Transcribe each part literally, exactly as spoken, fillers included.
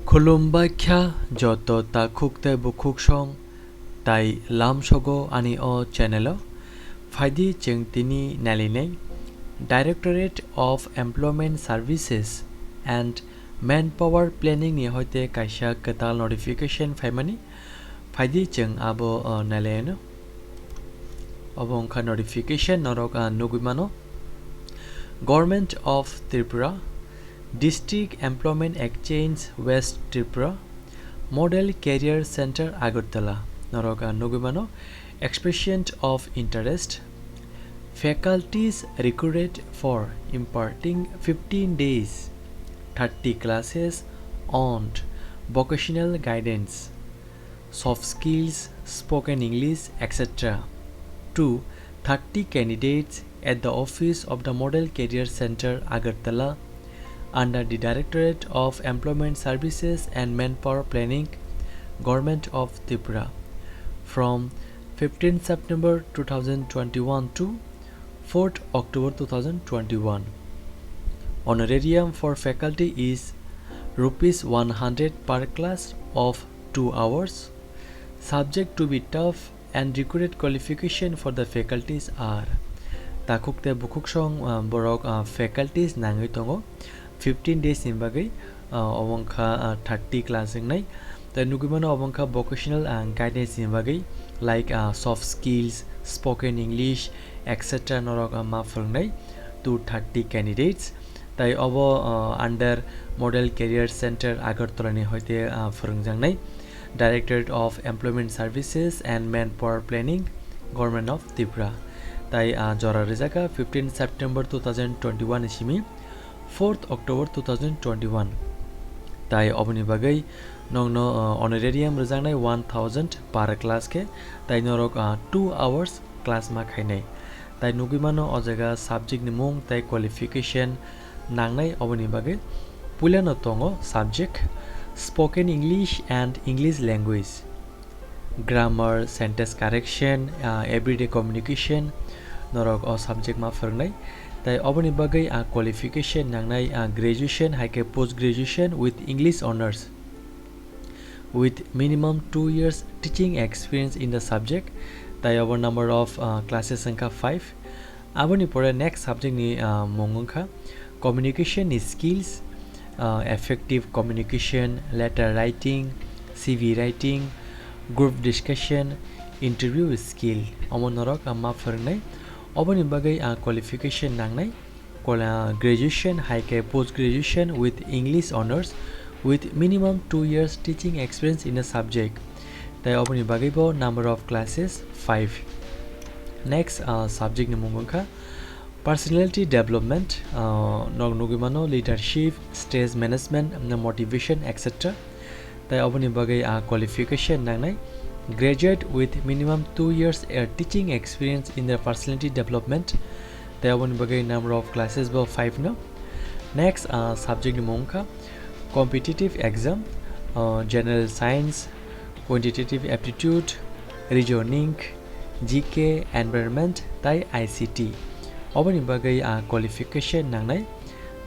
Khulumbai kha joto takhuk tei bukhuk song tai lamsogo ani o channel o. Phaidi chwng tini nailainai Directorate of Employment Services and Manpower Planning ni hoite kaisa kwtal notification phaimani. Phaidi chwng abo, o, nailaino. Obo wngkha notification, norok, ah, nugwi mano. Government of Tripura, District Employment Exchange, West Tripura, Model Career Center, Agartala. Norok, ah, nugwi mano. Expression of interest. Faculties recruited for imparting fifteen days, thirty classes on vocational guidance, soft skills, spoken English, et cetera, to thirty candidates at the office of the Model Career Center, Agartala, under the Directorate of Employment Services and Manpower Planning, Government of Tripura, from fifteenth September two thousand twenty-one to fourth October two thousand twenty-one. Honorarium for faculty is rupees one hundred per class of two hours. Subject to be tough and required qualification for the faculties are. Takhuk tei bukhuk song, ah, borok, ah, faculties nangwi tongo. Fifteen days ni bagwi, ah, obo wngkha, ah, thirty class wngnai. Tai nugwi mano obo wngkha vocational, ah, guidance ni bagwi, like, ah, soft skills, spoken English, et cetera norok, ah, ma phwrwngnai to thirty candidates. Tai obo, ah, under Model Career Center Agartala ni hoite, ah, phwrwngjaknai Directorate of Employment Services and Manpower Planning, Government of Tripura. Tai, ah, jora rijaka fifteen September two thousand twenty-one ni simi fourth October two thousand twenty-one. Tai oboni bagwi nokno, ah, honorarium rwjaknai one thousand per class khe, tai norok, ah, two hours class ma khainai. Tai nugwi mano o jaga subject ni mung tai qualification nangnai, oboni bagwi puilano tongo subject Spoken English and English Language, grammar, sentence correction, ah, everyday communication, norok o subject ma phwrwngnai. Tai oboni bagwi, ah, qualification nangnai, ah, graduation hai khe post graduation with English honours, with minimum two years teaching experience in the subject. Tai obo number of, ah, classes wngkha five. Aboni pore next subject ni, ah, mung wngkha communication ni skills, ah, effective communication, letter writing, C V writing, group discussion, interview skill. Omo norok, ah, ma phwrwngnai. Oboni bagwi, ah, qualification nangnai. Kola graduation hai khe post graduation with English honours with minimum two years teaching experience in a subject. Tai oboni bagwi bo number of classes five. Next, ah, subject ni mung wngkha personality development, ah, nok nugwi mano leadership, stress management, motivation, et cetera. Tai oboni bagwi, ah, qualification nangnai graduate with minimum two years, uh, teaching experience in the personality development. Tai oboni bagwi number of classes bo five no. Next, ah, subject ni mung wngkha competitive exam, ah, general science, quantitative aptitude, reasoning, G K, environment tai I C T. Oboni bagwi, ah, qualification nangnai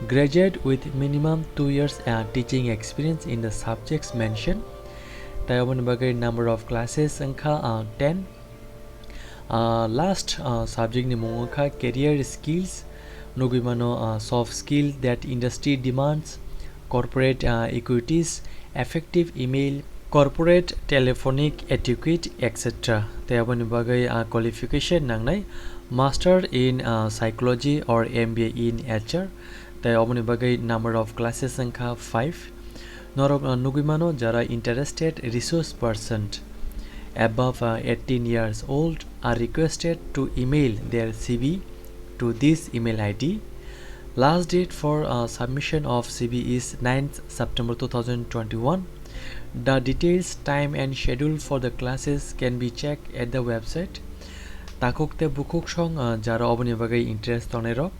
graduate with minimum two years, ah, teaching experience in the subjects mentioned. Tai oboni bagwi number of classes wngkha, ah, ten. Ah, last, ah, subject ni mung wngkha career skills, nugwi mano, ah, soft skill that industry demands, corporate, ah, equities, effective email, corporate telephonic etiquette, et cetera. Tai aboni bagwi, ah, qualification nangnai master in, ah, psychology or M B A in H R. Tai oboni bagwi number of classes wngkha five. Norok, ah, nugwi mano jara interested resource person above, ah, eighteen years old are requested to email their C V to this email I D. Last date for, uh, submission of C V is ninth September two thousand twenty-one. The details, time and schedule for the classes can be checked at the website. Takhuk tei bukhuk song, uh, jara oboni bagwi interest tongnai rok,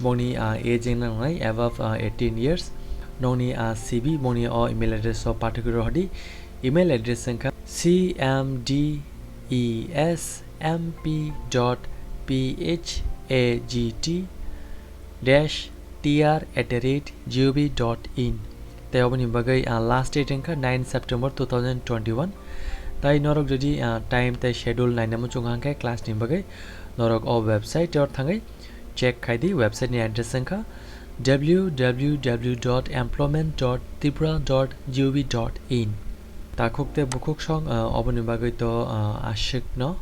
bongni, uh, age wng nangnai above, uh, eighteen years. Nokni, uh, C V bongni o email address o pathogwi rw hadi. Email address wngkha C M D E S M P dot P H A G T dash T R at the rate G O V dot in. Tei oboni bagwi, ah, last date wngkha nine September two thousand twenty-one. Tai norok jodi, ah, time tei schedule naina muchung hangkhe class ni bagwi norok o website o thangwi check khai di. Website ni address wngkha w w w dot employment dot tripura dot g o v dot in. Takhuk tei bukhuk song, ah, oboni bagwi to, ah, aswk no